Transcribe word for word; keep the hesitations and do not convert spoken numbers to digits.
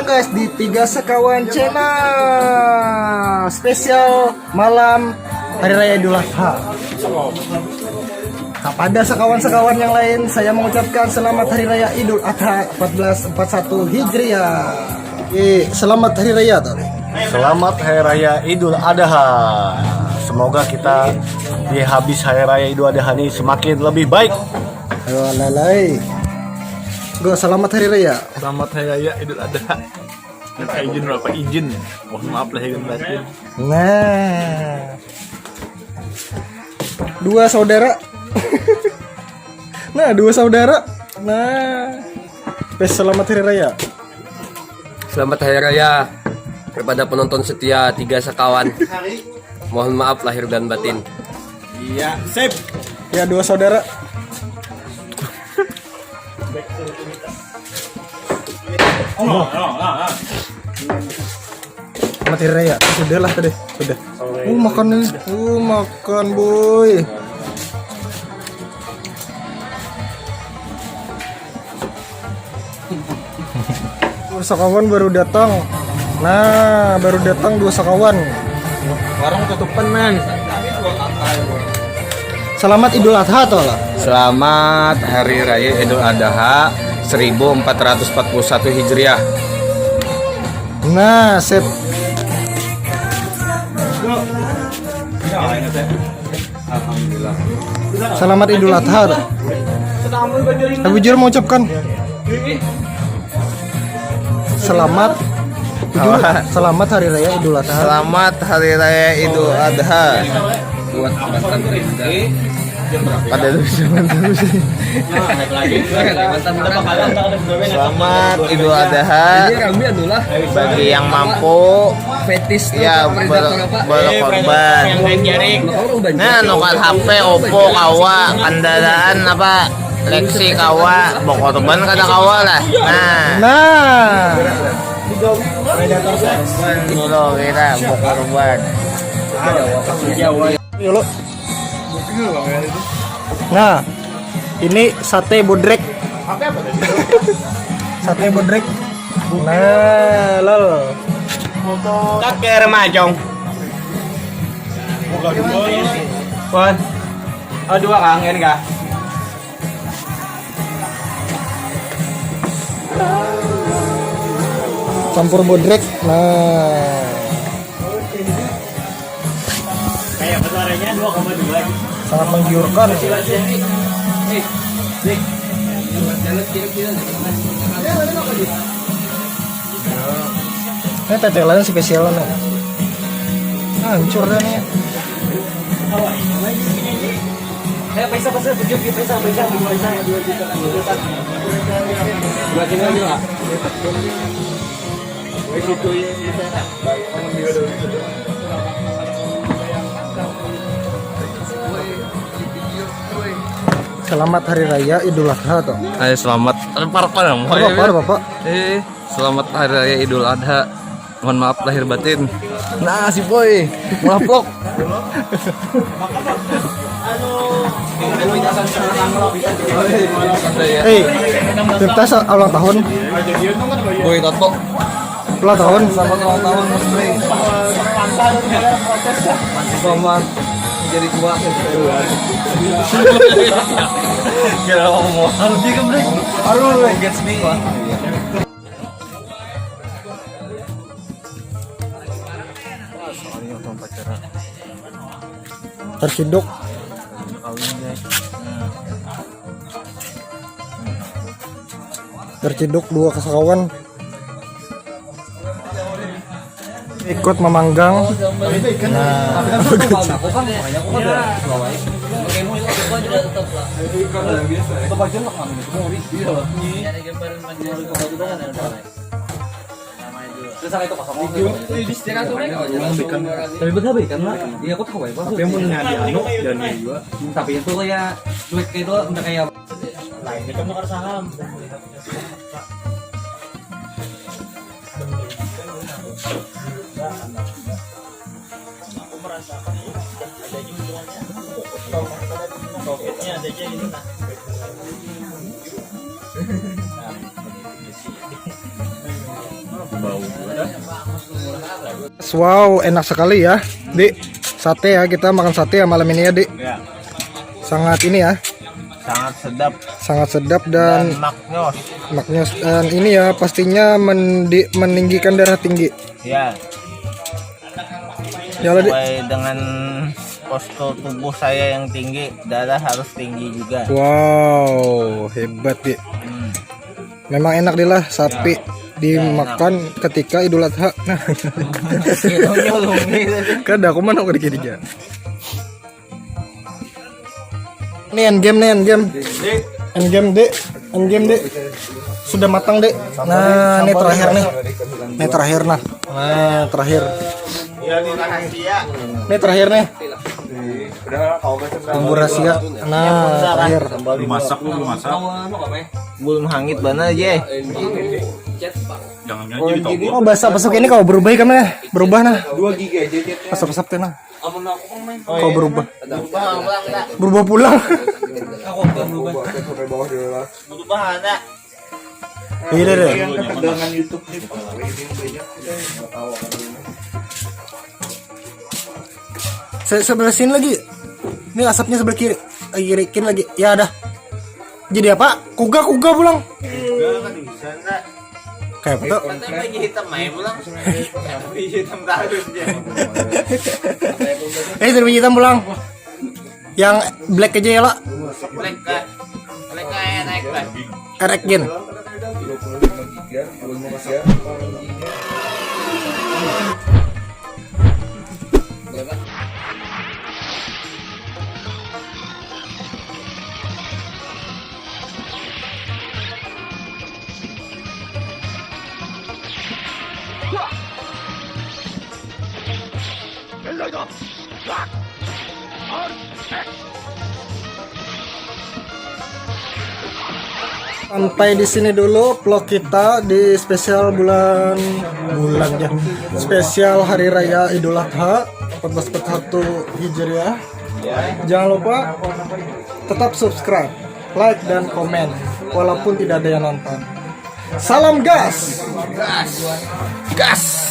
Guys, di Tiga Sekawan Channel spesial malam Hari Raya Idul Adha. Kepada sekawan-sekawan yang lain, saya mengucapkan selamat Hari Raya Idul Adha empat belas empat satu Hijriah. Eh, selamat Hari Raya tadi. Selamat Hari Raya Idul Adha. Semoga kita di habis Hari Raya Idul Adha ini semakin lebih baik. Ayo, lalai. Go, selamat Hari Raya. Selamat Hari Raya Idul Adha. Minta izin berapa izin? Mohon maaf lahir dan batin. Nah. Dua saudara. Nah, dua saudara. Nah. Wes, selamat Hari Raya. Selamat Hari Raya kepada penonton setia Tiga Sekawan. Mohon maaf lahir dan batin. Iya, sip. Ya, dua saudara. Mati Raya, sudah lah tadi, sudah. Uh, makan nih, uh, makan boy. Sakawan baru datang. Nah, baru datang dua sakawan. Warung tutupan, men. Selamat Idul Adha, toh lah. Selamat Hari Raya Idul Adha seribu empat ratus empat puluh satu Hijriah. Nah, sip. Alhamdulillah. Selamat Idul Adha. Tapi jujur mau ucapkan selamat. Jujur, selamat Hari Raya Idul Adha. Selamat Hari Raya Idul Adha. Buat mantan terindah. Pada tuh, jangan terus. Selamat Idul Adha. Bagi yang mampu, fetis tuh, ya, ber-, berkorban. Nah, nukar H P, Oppo kawa, kendaraan apa, Lexi kawa, berkorban kada kawa lah. Nah. Nah. Dulu kita berkorban. Yolo. Nah, ini sate bodrek. Sate bodrek. Nah, lol. Kakek remajong. Pon. Oh, dua kangen kah? Campur bodrek. Nah. Kayak besarnya dua koma dua. Sangat menggiurkan. Ini tetelan spesial nih. Hancur dah nih. Ayo, pesa, pesa, tujuh, pesa, pesa, pesa, dua juta, dua juta. Dua juta aja lah. Selamat Hari Raya Idul Adha tuh. Ayo, selamat. Ada apa-apa, apa-apa. Eh, selamat Hari Raya Idul Adha. Mohon maaf lahir batin. Nah, si boy melaplok. Hei, kita se-, ulang tahun. Boy Toto. Ulang tahun. Selamat ulang tahun, Mas Bray. Selamat menjadi tua. Kira omongan. Dia kan, Bray. Aduh, Gatsby. Terciduk. Terciduk dua kawan. Ikut memanggang. Nah. Itu aja lah, kan, itu dari. Iya lah. Nyari gambar panjang. Terus apa itu kosong? Di, di setir aku, kan? Tapi betul, kan, lah. Iya, aku tahu, ya, Pak. Tapi yang mau nyari anu, dan juga. Tapi itu kayak cuek, kayak itu, udah kayak. Lain, itu bukan saham. Aku merasakan, oh, ada juga hubungannya. Covid-nya ada aja gitu, nah. Wow, enak sekali ya, Di. Sate ya, kita makan sate ya malam ini ya, Di. Ya, Sangat ini ya, sangat sedap sangat sedap dan dan maknyos. maknyos dan ini ya pastinya mendi- meninggikan darah tinggi. Ya, Ya lah, Di. sesuai dengan postur tubuh saya yang tinggi, darah harus tinggi juga. Wow, hebat, Di. Hmm. Memang enak, Di, lah, sapi dimakan ketika Idul Adha. Nah, Gitu, nyolong gitu. Kada, aku mana kau dikit aja. Ini endgame nih, endgame. Endgame, Dek. Endgame, Dek. Sudah matang, Dek. Nah, ini terakhir nih. Ini terakhir, nah. Nah, terakhir. Ya, ini rahasia. Ini terakhir nih. Udah kalau gak senang. Bumbu rahasia. Nah, terakhir. Belum masak, belum masak. Belum hangit banget aja. Jangan jangan jadi topor. Oh, bahasa besok ini kau berubah, kamu ya? Berubah, nah. Dua giga aja dia. Besok-besok teh, nah. Amun aku kan main. Kau berubah. Berubah pulang, nak. Berubah pulang. Aku udah berubah. Sampai bawah dulu lah. Berubah, nak. Iya, deh, deh. Yang ketegangan YouTube nih. Ini yang banyak. Nggak tahu apa ini. Se- sebelah sini lagi. Ini asapnya sebelah kiri. Lagi kiri, kiri lagi. Ya, dah. Jadi apa? Kuga, kuga pulang. Enggak, kan bisa, nak. Kayak apa tuh? Katanya baju hitam aja pulang. Baju hitam terus ya. Eh, dari hitam pulang. Yang black aja ya, lah. Black, kak. Black, kak, ya, naik, kak. Erek gin. Sampai di sini dulu vlog kita di spesial bulan bulan ya. Spesial hari raya Idul Adha empat belas empat satu Hijriah. Jangan lupa tetap subscribe, like dan komen walaupun tidak ada yang nonton. Salam gas. Gas.